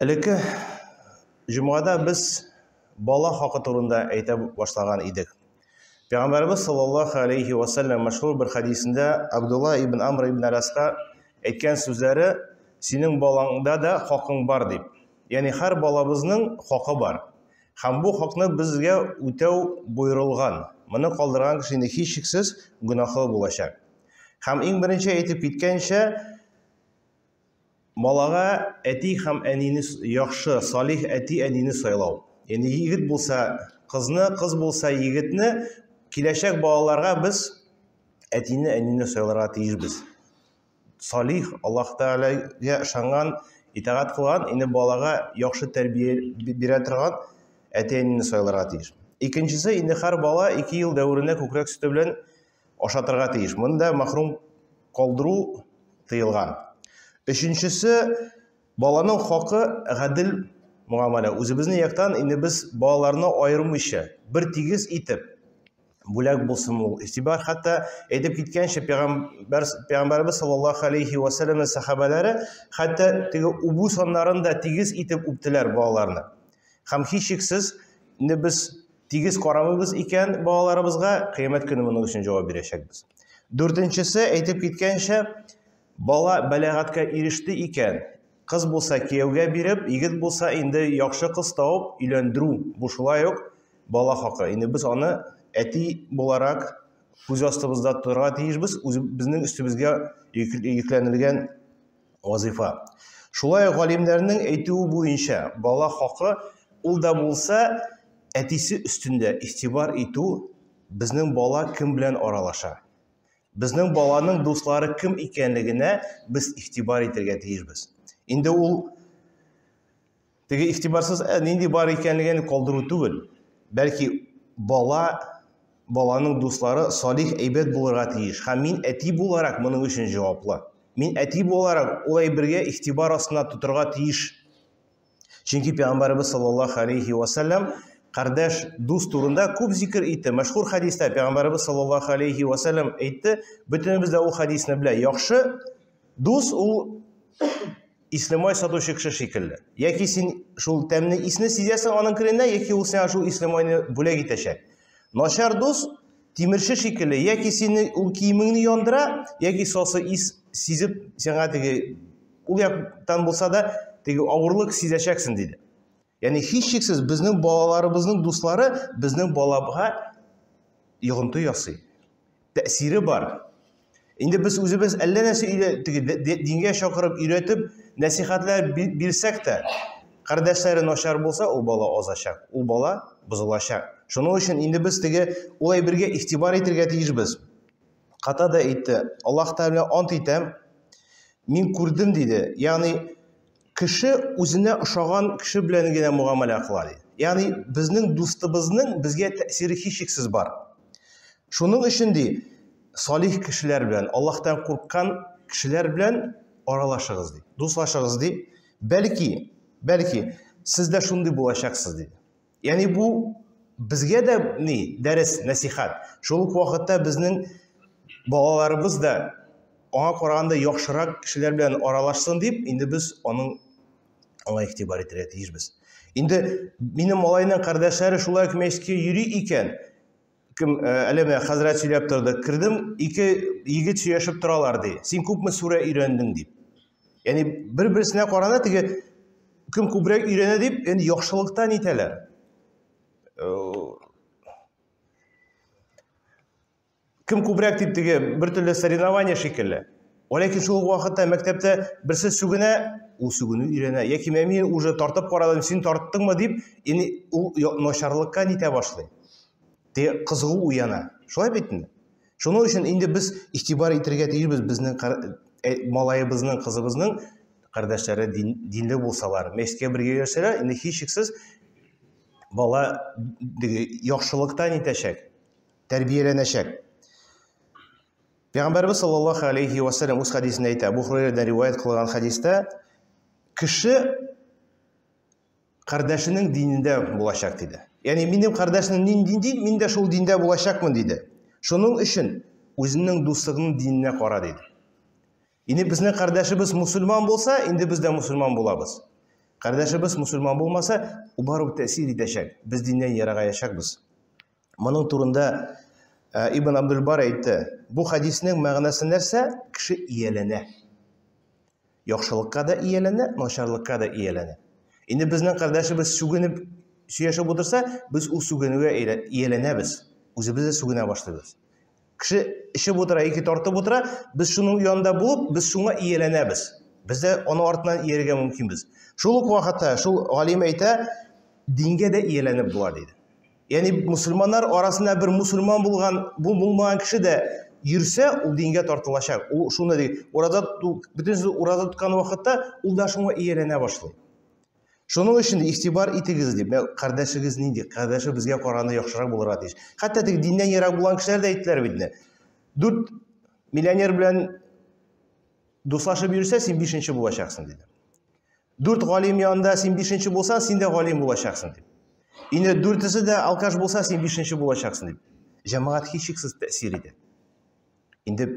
Элекке җомгада без бала хакы турында әйтә башлаган идек. Пәйгамбәрбез саллаллаһу алейхи ва саллям мәшһүр бер хәдисендә Абдулла ибн Амр ибн Араска әйткән сүзләре синең балаңда да хакың бар дип. Ягъни һәр балабызның хакы бар. Һәм бу хакны безгә үтәү боерылган. Моны калдырган кеше инде һичшиксез гөнаһлы булачак. Һәм иң беренче әйтеп киткәнчә, Балага әти һәм әнине яхшы, салих әти-әнине сайлау. Ягъни егет булса кызны, кыз булса егетне киләчәк балаларга без әтине, әнине сайларга тиешбез. Салих, Аллаһ Тәгаләгә ышанган, итагать кылган, инде балага яхшы тәрбия бирә торган әти-әнине сайларга тиеш. Икенчесе, инде һәр бала 2 ел дәверендә күкрәк сөте белән ашатырга тиеш. Монда мәхрүм калдыру тыелган. Өченчесе, баланың хакы гадел мөгамәлә. Үзебезнең яктан инде без балаларны аермыйча, бер тигез итеп, бүләк булсын ул. Игътибар хәтта әйтеп киткәнчә пәйгамбәр пәйгамбәрбез саллаллаһу алейхи ва сәлләмнең сахабәләре хәтта теге үбү саннарын да тигез итеп үптеләр балаларны. Һәм һичшиксез инде без Тигез карамыйбыз икән балаларыбызга, кыямәт көне моның өчен җавап бирәчәкбез. Дүртенчесе, әйтеп киткәнчә, бала бәләгатькә иреште икән, кыз булса кияүгә биреп, егет булса инде яхшы кыз табып өйләндерү. Бу шулай ук бала хакы. Инде без аны әти буларак күз астыбызда тотарга тиешбез, үзебезнең өстебезгә йөкләнелгән вазифа. Шулай ук галимнәрнең әйтүе буенча, бала хакы ул да булса әтисе өстендә игътибар итү, безнең бала кем белән аралаша. Безнең баланың дуслары кем икәнлегенә без игътибар итәргә тиешбез. Инде ул Теге игътибарсыз ә, нинди бар икәнлеген калдыру түгел. Бәлки бала баланың дуслары салих әйбәт булырга тиеш. Һәм мин әти буларак моның өчен җаваплы. Мин әти буларак ул әйбергә игътибар астына тотырга тиеш. Чөнки Пәйгамбәребез саллаллаһу алейхи ва саллям кардәш, дус турында күп зикер итте. Мәшһүр хәдистә Пәйгамбәребез саллаллаһу алейхи ва саллям әйтте, бөтенебез дә ул хәдисне белә. Яхшы дус ул ислемай сатучы кеше шикелле. Яки син шул тәмне исне сизәсең аның керенә, яки ул сиңа шул ислемайны бүләк итәчәк. Начар дус тимерче шикелле, яки сине ул киемеңне яндыра, яки сасы ис сизеп сиңа теге ул яктан булса да теге авырлык сизәчәксең диде. Ягъни һичшиксез безнең балаларыбызның дуслары безнең балага йогынты ясый. Тәэсире бар. Инде без үзебез әллә нәрсә теге дингә чакырып өйрәтеп, нәсихәтләр бирсәк тә, кардәшләре начар булса, ул бала азачак, ул бала бозылачак. Шуның өчен инде без теге ул әйбергә игътибар итергә тиешбез. Ката да әйтте, Аллаһ Тәгалә ант итәм, мин күрдем диде. Ягъни Кеше үзенә ошаган кеше белән генә мөгамәлә кыла, ди. Ягъни безнең дустыбызның безгә тәэсире һичшиксез бар. Шуның өчен ди, салих кешеләр белән, Аллаһтан курккан кешеләр белән аралашыгыз ди. Дуслашыгыз ди. Бәлки, бәлки сез дә шундый булачаксыз диде. Ягъни бу безгә дә ни дәрес, нәсихәт. Шул ук вакытта безнең балаларыбыз да аңа караганда яхшырак кешеләр белән аралашсын дип, инде без аның аңа игътибар итәргә тиешбез. Инде минем малайның кардәшләре шулай ук мәчеткә йөри икән, кем э, әле менә хәзрәт сөйләп торды, кердем, ике егет сөйләшеп торалар ди. Син күпме сүрә өйрәндең дип. Ягъни бер-берсенә карана теге кем күбрәк өйрәнә дип, инде яхшылыктан итәләр. Э, кем күбрәк дип теге бер төрле соревнование шикелле. Ләкин шул ук вакытта мәктәптә берсе сүгенә, ул сүгенү өйрәнә. Яки мин уже тартып карадым, син тарттыңмы дип, инде ул начарлыкка нитә башлый. Теге кызыгу уяна. Шулай бит инде. Шуның өчен инде без игътибар итәргә тиешбез безнең э, малаебызның, кызыбызның кардәшләре дин, динле булсалар, мәчеткә бергә йөрсәләр, инде һичшиксез бала яхшылыктан итәчәк, тәрбияләнәчәк. Пәйгамбәрбез саллаллаху алейхи ва саллям үз хәдисендә әйтә, Абу Хурайрадан риваять кылган хәдистә, кеше кардәшенең динендә булачак диде. Ягъни минем кардәшнең нинди дин, мин дә шул диндә булачакмын диде. Шуның өчен үзеңнең дустыңның диненә кара диде. Инде безнең кардәшебез мусульман булса, инде без дә мусульман булабыз. Кардәшебез мусульман булмаса, ул барыбер тәэсир итәчәк. Без диннән ерагаячакбыз. Моның турында э, Ибн Абдулбар әйтте. Бу хәдиснең мәгънәсе нәрсә? Кеше ияләнә. Яхшылыкка да ияләнә, начарлыкка да ияләнә. Инде безнең кардәшебез сүгенеп сөйләшеп утырса, без ул сүгенүгә ияләнәбез. Үзебез дә сүгенә башлыйбыз. Кеше эчеп утыра, яки тартып утыра, без шуның янында булып, без шуңа ияләнәбез. Без дә аны артыннан иярергә мөмкинбез. Шул ук вакытта шул галим әйтә, дингә дә ияләнеп була диде. Ягъни мусульманнар арасында бер мусульман булган, бу булмаган кеше дә йөрсә, ул дингә тартылачак. Ул шуны ди, ураза тоту, бөтенесе ураза тоткан вакытта ул да шуңа ияләнә башлый. Шуның өчен игътибар итегез дип, менә кардәшегез нинди, кардәше безгә караганда яхшырак булырга тиеш. Хәтта теге диннән ерак булган кешеләр дә әйттеләр бит инде. Дүрт миллионер белән дуслашып йөрсә, син бишенче булачаксың диде. Дүрт галим янында син бишенче булсаң, син дә галим булачаксың дип. Инде дүртесе дә алкаш булса, син бишенче булачаксың дип. Җәмәгать һичшиксез тәэсир итә. Инде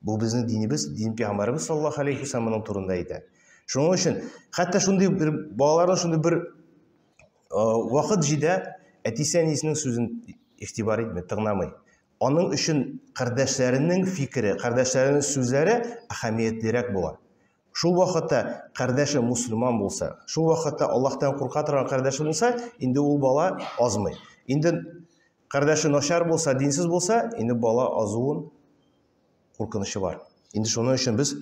бу безнең динебез, дин пәйгамбәребез саллаллаһу алейхи ва моның турында әйтә. Шуның өчен хәтта шундый бер балаларның шундый бер вакыт җитә, әтисе әнисенең сүзен игътибар итми, тыңламый. Аның өчен кардәшләренең фикере, кардәшләренең сүзләре әһәмиятлерәк була. Шул вакытта кардәше мусульман булса, шул вакытта Аллаһтан курка торган кардәше булса, инде ул бала азмый. Инде кардәше начар булса, динсез булса, инде бала азуын куркынычы бар. Инде шуның өчен без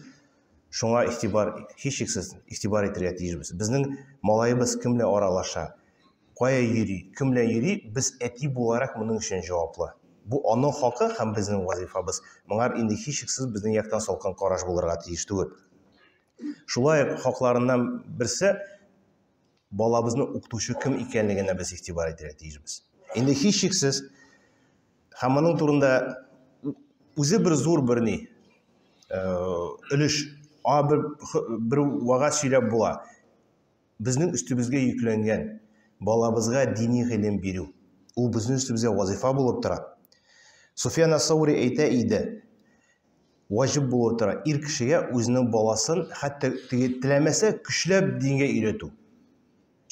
шуңа игътибар, һичшиксез игътибар итәргә тиешбез. Безнең малаебыз кем белән аралаша, кая йөри, кем белән йөри, без әти буларак моның өчен җаваплы. Бу аның хакы һәм безнең вазифабыз. Моңар инде һичшиксез безнең яктан салкын караш булырга тиеш түгел. Шулай ук хакларыннан берсе балабызның укытучы кем икәнлегенә без игътибар итәргә тиешбез. Инде һичшиксез һәм моның турында үзе бер зур бер ни э, өлеш, аңа бер, бер вагаз сөйләп була. Безнең өстебезгә йөкләнгән балабызга дини гыйлем бирү, ул безнең өстебезгә вазифа булып тора. Суфьян ас-Саури әйтә иде, ваҗиб булып тора ир кешегә үзенең баласын хәтта теге теләмәсә көчләп дингә өйрәтү.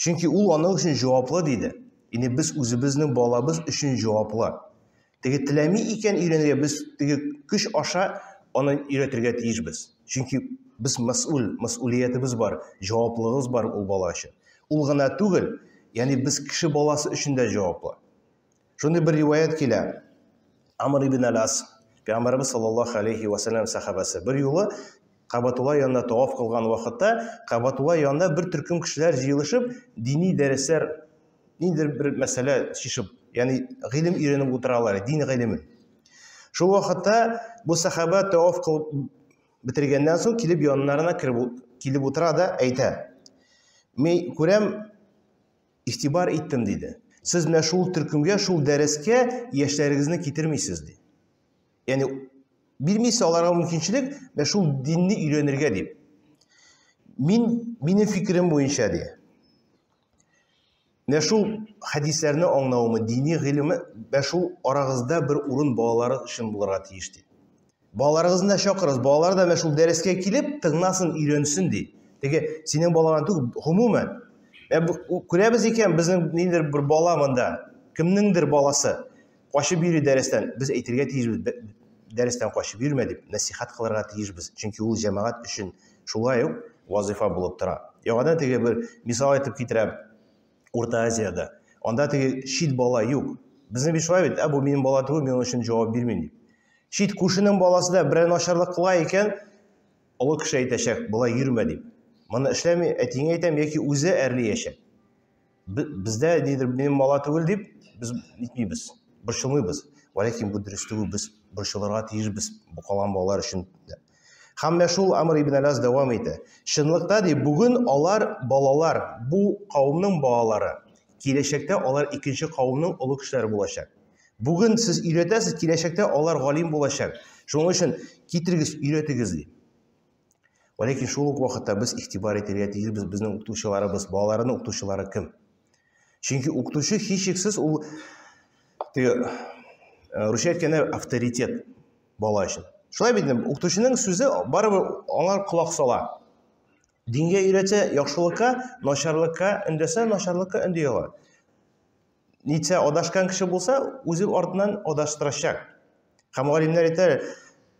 Чөнки ул аның өчен җаваплы диде. Инде без үзебезнең балабыз өчен җаваплы. Теге теләми икән өйрәнергә, без теге көч аша аны өйрәтергә тиешбез. Чөнки без мәс'ул, мәс'улиятебез бар, җаваплылыгыбыз бар ул бала өчен. Ул гына түгел, ягъни без кеше баласы өчен дә җаваплы. Шундый бер риваять килә. Амр ибн Алас, Пәйгамбәребез саллаллаһу алейхи ва саллям сахабасы, бер юлы Кабатулла янында таваф кылган вакытта, Кабатулла янында бер төркем кешеләр җыелышып, дини дәресләр ниндидер бер мәсьәлә чишеп, ягъни гыйлем өйрәнеп утыралар, дин гыйлемен. Шул вакытта бу сахаба таваф кылып бетергәннән соң килеп яннарына кереп килеп утыра да әйтә. Мин күрәм, игътибар иттем диде. Сез менә шул төркемгә, шул дәрескә яшьләрегезне китермисез ди. Ягъни бирмисез аларга мөмкинчелек менә шул динне өйрәнергә дип. Мин минем фикерем буенча ди. Менә шул хәдисләрне аңлавымы, дини гыйлеме, менә шул арагызда бер урын балалары өчен булырга тиеш ди. Балаларыгызны да чакырыгыз, балалар да менә шул дәрескә килеп, тыңласын, өйрәнсен ди. Теге синең балаларың түгел, гомумән. Ә күрәбез икән, безнең ниндидер бер бала монда, кемнеңдер баласы качып йөри дәрестән, без әйтергә тиешбез, дәрестән качып йөрмә дип, нәсихәт кылырга тиешбез. Чөнки ул җәмәгать өчен шулай ук вазифа булып тора. Яңадан теге бер мисал әйтеп китерәм. Урта Азиядә. Анда теге чит бала юк. Безнең бит шулай бит, ә бу минем бала түгел, мин аның өчен җавап бирмим дип. Чит күршенең баласы да берәр начарлык кыла икән, олы кеше әйтәчәк, болай йөрмә дип. Моны эшләми, әтиеңә әйтәм яки үзе әрлиячәк. Бездә нидер минем бала түгел дип без нитмибез, борчылмыйбыз. Вәләкин бу дөрес түгел, без борчылырга тиешбез бу калган балалар өчен дә. Һәм менә шул Амр ибн Алас дәвам итә. Чынлыкта ди, бүген алар балалар, бу кавымның балалары. Киләчәктә алар икенче кавымның олы кешеләре булачак. Бүген сез өйрәтәсез, киләчәктә алар галим булачак. Шуның өчен китерегез, өйрәтегез ди. Вәләкин шул ук вакытта без игътибар итәргә тиешбез, безнең укытучыларыбыз, балаларның укытучылары кем? Чөнки укытучы һичшиксез ул теге э, русча әйткәндә авторитет бала өчен. Шулай бит, укытучының сүзе барыбер аңар колак сала. Дингә өйрәтсә, яхшылыкка, начарлыкка өндәсә, начарлыкка өнди ала. Нитсә, адашкан кеше булса, үзе артыннан адаштырачак. Һәм галимнәр әйтәләр,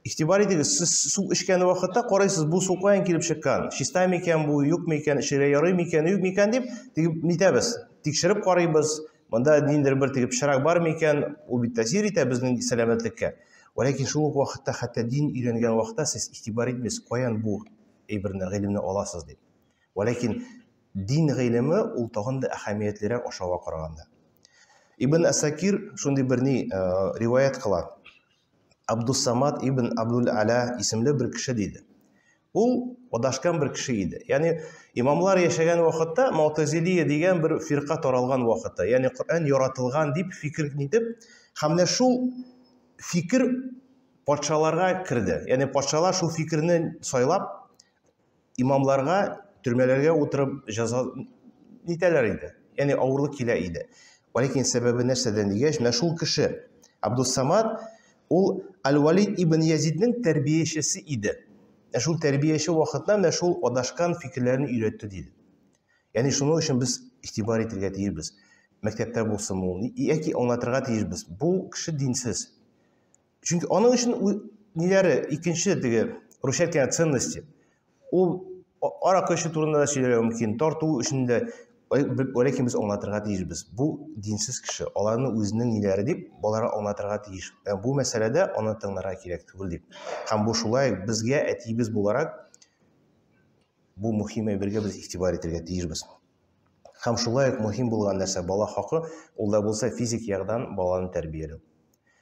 игътибар итегез, сез су эчкән вакытта карыйсыз, бу су каян килеп чыккан, чиста микән бу, юк микән, эчәргә ярый микән, юк микән дип, теге нитәбез, тикшереп карыйбыз, монда ниндидер бер теге пычрак бар микән, ул бит тәэсир итә безнең сәламәтлеккә. Ләкин шул ук вакытта хәтта дин өйрәнгән вакытта сез игътибар итмисез, каян бу әйберне, гыйлемне аласыз дип. Ләкин дин гыйлеме ул тагын да әһәмиятлерәк ашауга караганда. Ибн Асакир шундый бер ни э, риваять кыла. Абдусамад ибн Абдул Аля исемле бер кеше диде. Ул адашкан бер кеше иде. Ягъни имамлар яшәгән вакытта Мутазилия дигән бер фирка таралган вакытта, ягъни Коръән яратылган дип фикер итеп, һәм менә шул фикер патшаларга керде. Ягъни патшалар шул фикерне сайлап, имамларга төрмәләргә утырып җәза нитәләр иде. Ягъни авырлык килә иде. Ләкин сәбәбе нәрсәдән дигәч, менә шул кеше Абдусамад ул Аль-Валид ибн Язидның тәрбиячесе иде. Ә шул тәрбияче вакытында менә шул адашкан фикерләрне өйрәтте диде. Ягъни шуның өчен без игътибар итәргә тиешбез. Мәктәптә булсын ул, яки аңлатырга тиешбез. Бу кеше динсез. Чөнки аның өчен ниләре икенче теге русча әйткәндә ценности. Ул аракы эчү турында да сөйләргә мөмкин, тарту өчен дә. Ләкин без аңлатырга тиешбез. Бу динсез кеше, аларның үзенең ниләре дип, балаларга аңлатырга тиеш. Ә бу мәсьәләдә аны тыңларга кирәк түгел дип. Һәм бу шулай безгә әтиебез буларак бу мөһим әйбергә без игътибар итәргә тиешбез. Һәм шулай ук мөһим булган нәрсә бала хакы, ул да булса физик ягдан баланы тәрбияләү.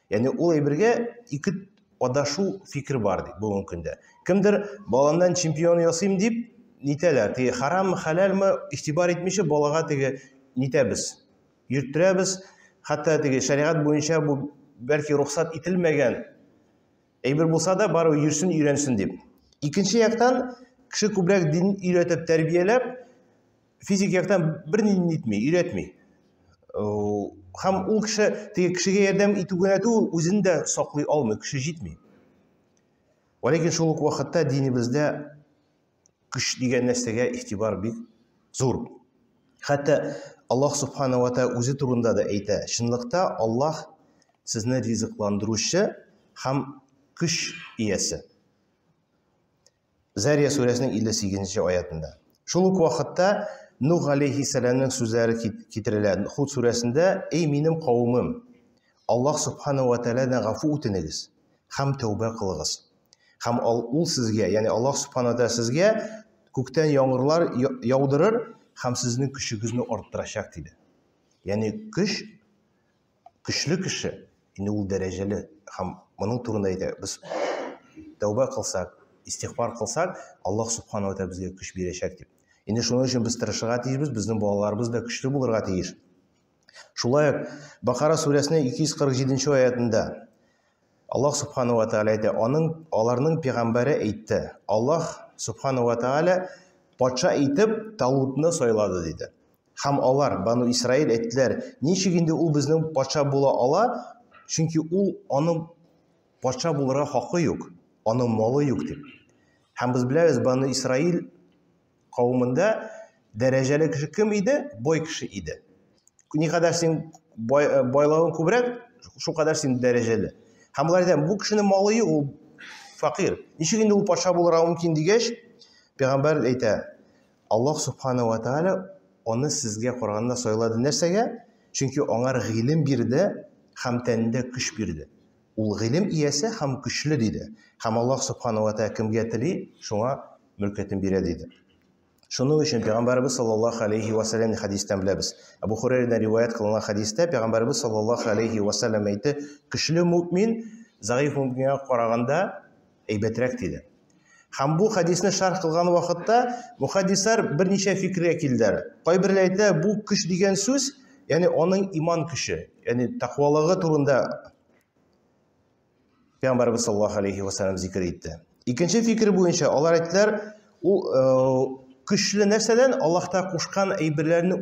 Ягъни ул әйбергә ике адашу фикер бар ди бүгенге көндә. Кемдер баламнан чемпион ясыйм дип нитәләр. Теге хараммы, хәләлме игътибар итмичә балага теге нитәбез. Йөрттерәбез. Хәтта теге шәригать буенча бу бәлки рөхсәт ителмәгән әйбер булса да, барыбер йөрсен, өйрәнсен дип. Икенче яктан кеше күбрәк дин өйрәтеп, тәрбияләп, физик яктан берни нитми, өйрәтми. Һәм ул кеше теге кешегә ярдәм итү генә түгел, үзен дә саклый алмый, көче җитми. Ләкин шул ук вакытта динебездә көч дигән нәрсәгә игътибар бик зур. Хәтта Аллаһ субхана ва тааля үзе турында да әйтә. Чынлыкта Аллаһ сезне ризыкландыручы һәм көч иясе. Зария сүрәсенең 58 нче аятында. Шул ук вакытта Нух алейхиссәламнең сүзләре китерелә. Худ сүрәсендә, "Эй минем кавымым, Аллаһ субхана ва тәгаләдән гафу үтенегез һәм тәүбә кылыгыз. Һәм ул сезгә, ягъни Аллаһ субхана ва тәгалә сезгә күктән яңгырлар яудырыр һәм сезнең көчегезне арттырачак" диде. Ягъни көч Көчле кеше, инде ул дәрәҗәле һәм моның турында әйтә. Без тәүбә кылсак, истигъфар кылсак, Аллаһ субхана ва тәгалә безгә көч бирәчәк дип. Инде шуның өчен без тырышырга тиешбез, безнең балаларыбыз да көчле булырга тиеш. Шулай ук Бакара сүрәсенең 247 нче аятында Аллаһ субхана ва тәгалә әйтә, аның аларның пәйгамбәре әйтте. Аллаһ субхана ва тәгалә патша итеп Талутны сайлады диде. Һәм алар, Бану Исраил, әйттеләр, ничек инде ул безнең патша була ала, чөнки ул аның патша булырга хакы юк, аның малы юк дип. Һәм без беләбез, Бану Исраил кавымында дәрәҗәле кеше кем иде? Бай кеше иде. Никадәр син бай, э, байлавың күбрәк, шул кадәр син дәрәҗәле. Һәм болар әйтә, бу кешенең малы юк, ул факир. Ничек инде ул патша булырга мөмкин дигәч, пәйгамбәр әйтә, Аллаһ Субхана ва Тааля аны сезгә караганда сайлады. Нәрсәгә? Чөнки аңар гыйлем бирде һәм тәнендә көч бирде. Ул гыйлем иясе һәм көчле диде. Һәм Аллаһ Субхана ва Тааля кемгә тели, шуңа мөлкәтен бирә диде. Шуның өчен Пәйгамбәребез саллаллаһу алейхи ва сәлләм хәдистән беләбез. Әбу Хурайрадан риваять кылынган хәдистә Пәйгамбәребез саллаллаһу алейхи ва сәлләм әйтте, көчле мөмин зәгыйфь мөмингә караганда әйбәтрәк диде. Һәм бу хәдисне шәрх кылган вакытта мухаддислар берничә фикергә килделәр. Кайберләр әйтә, бу көч дигән сүз, ягъни аның иман көче, ягъни тәкъвалыгы турында Пәйгамбәрбез саллаллаһу алейхи ва саллям зикер итте. Икенче фикер буенча алар әйттеләр, ул э, көчле нәрсәдән Аллаһ Тәгалә кушкан әйберләрне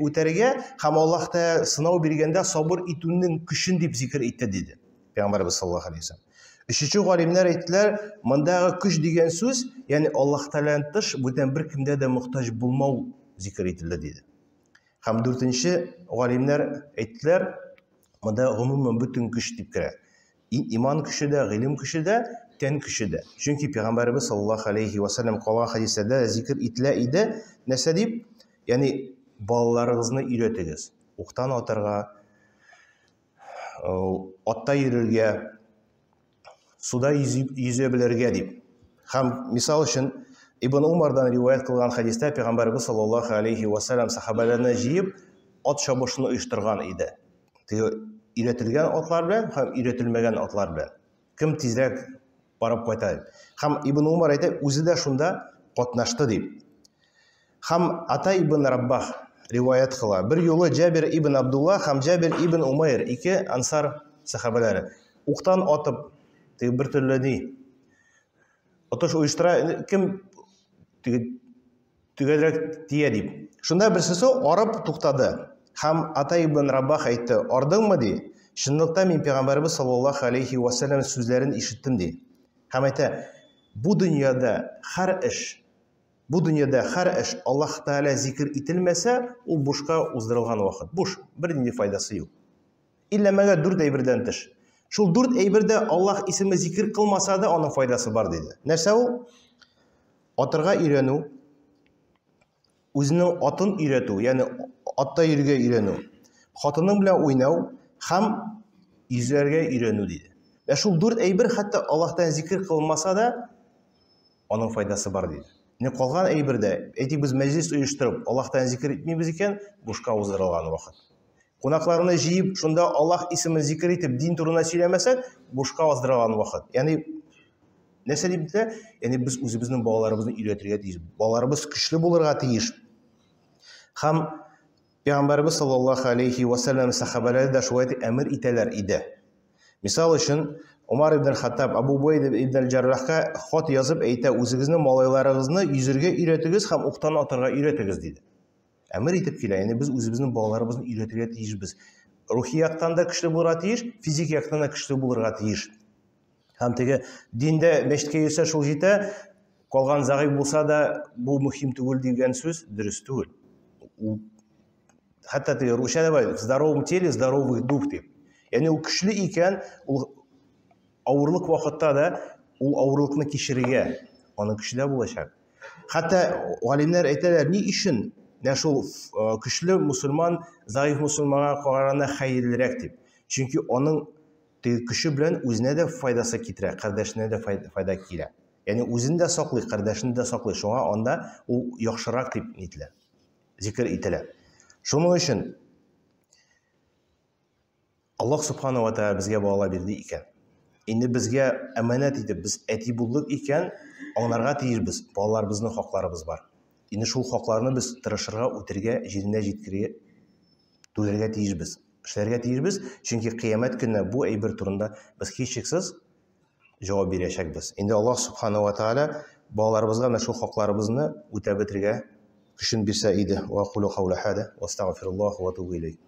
үтәргә һәм Аллаһ Тәгалә сынау биргәндә сабыр итүнең көчен дип зикер итте диде. Пәйгамбәрбез саллаллаһу алейхи ва саллям. Өченче галимнәр әйттеләр, мондагы көч дигән сүз, ягъни Аллаһ Тәгаләдән тыш бүтән беркемдә дә мохтаҗ булмау зикер ителде диде. Һәм дүртенче галимнәр әйттеләр, монда гомумән бөтен көч дип керә. Иман көче дә, гыйлем көче дә, тән көче дә. Чөнки Пәйгамбәребез саллаллаһу алейхи ва саллям калган хәдисләрдә зикер ителә иде. Нәрсә дип? Ягъни балаларыгызны өйрәтегез. Уктан атарга, атта йөрергә, суда йөзә белергә дип. Һәм мисал өчен Ибн Умардан риваять кылган хәдистә Пәйгамбәребез саллаллаһу алейхи ва саллям сахабаларны җыеп ат чабышын оештырган иде. Теге өйрәтелгән атлар белән һәм өйрәтелмәгән атлар белән. Кем тизрәк барып кайта дип. Һәм Ибн Умар әйтә, үзе дә шунда катнашты дип. Һәм Ата ибн Раббах риваять кыла. Бер юлы Җабир ибн Абдулла һәм Җабир ибн Умайр, ике ансар сахабәләре, уктан атып, теге бер төрле ни, отыш оештыра, кем теге төгәлрәк тия дип. Шунда берсесе арып туктады. Һәм Ата ибн Раббах әйтте, ардыңмы ди? Чынлыкта мин пәйгамбәребез саллаллаһу алейхи ва сәлләм сүзләрен ишеттем ди. Һәм әйтә, бу дөньяда һәр эш, бу дөньяда һәр эш Аллаһ Тәгалә зикер ителмәсә, ул бушка уздырылган вакыт. Буш, бернинди файдасы юк. Иллә мәгәр дүрт әйбердән тыш. Шул дүрт әйбердә Аллаһ исеме зикер кылмаса да, аның файдасы бар диде. Нәрсә ул? Атырга өйрәнү, үзенең атын өйрәтү, ягъни атта йөрергә өйрәнү, хатының белән уйнау һәм йөзәргә өйрәнү диде. Ә шул дүрт әйбер хәтта Аллаһтан зикер кылынмаса да, аның файдасы бар диде. Менә калган әйбердә, әйтик, без мәҗлис оештырып, Аллаһтан зикер итмибез икән, бушка уздырылган вакыт. Кунакларны җыеп, шунда Аллаһ исемен зикер итеп, дин турында сөйләмәсәк, бушка уздырылган вакыт. Ягъни нәрсә дип әйтә? Ягъни без үзебезнең балаларыбызны өйрәтергә тиеш. Балаларыбыз көчле булырга тиеш. Һәм Пәйгамбәребез саллаллаһу алейхи ва саллям сахабәләре дә шулай дип әмер итәләр иде. Мисал өчен, Умар ибн Хаттаб Абу Убайд ибн Аль-Джаррахка хат язып әйтә, үзегезнең малайларыгызны йөзергә өйрәтегез һәм уктан атарга өйрәтегез диде. Әмер итеп килә, ягъни без үзебезнең балаларыбызны өйрәтергә тиешбез. Рухи яктан да көчле булырга тиеш, физик яктан да көчле булырга тиеш. Һәм теге диндә мәчеткә йөрсә шул җитә, калган зәгыйфь булса да бу мөһим түгел дигән сүз дөрес түгел. Ул хәтта теге русча да бар, в здоровом теле здоровый дух дип. Ягъни ул көчле икән, ул авырлык вакытта да ул авырлыкны кичерергә аның көче дә булачак. Хәтта галимнәр әйтәләр, ни өчен менә шул э, көчле мусульман зәгыйфь мусульманга караганда хәерлерәк дип. Чөнки аның Теге көче белән үзенә дә файдасы китерә, кардәшенә дә файда килә. Ягъни үзен дә саклый, кардәшен дә саклый. Шуңа анда ул яхшырак дип нителә, зикер ителә. Шуның өчен Аллаһ субхана ва тааля безгә балалар бирде икән. Инде безгә әманәт итеп без әти булдык икән, аңларга тиешбез, балаларыбызның хакларыбыз бар. Инде шул хакларны без тырышырга, үтергә, җиренә җиткерергә түләргә тиешбез. Эшләргә тиешбез, чөнки кыямәт көнне бу әйбер турында без һичшиксез җавап бирәчәкбез. Инде Аллаһ субхана ва тааля балаларыбызга менә шул хакларыбызны үтәп бетерергә көчен бирсә иде. Ва кулу кауля хада ва астагфируллах ва атубу илейх.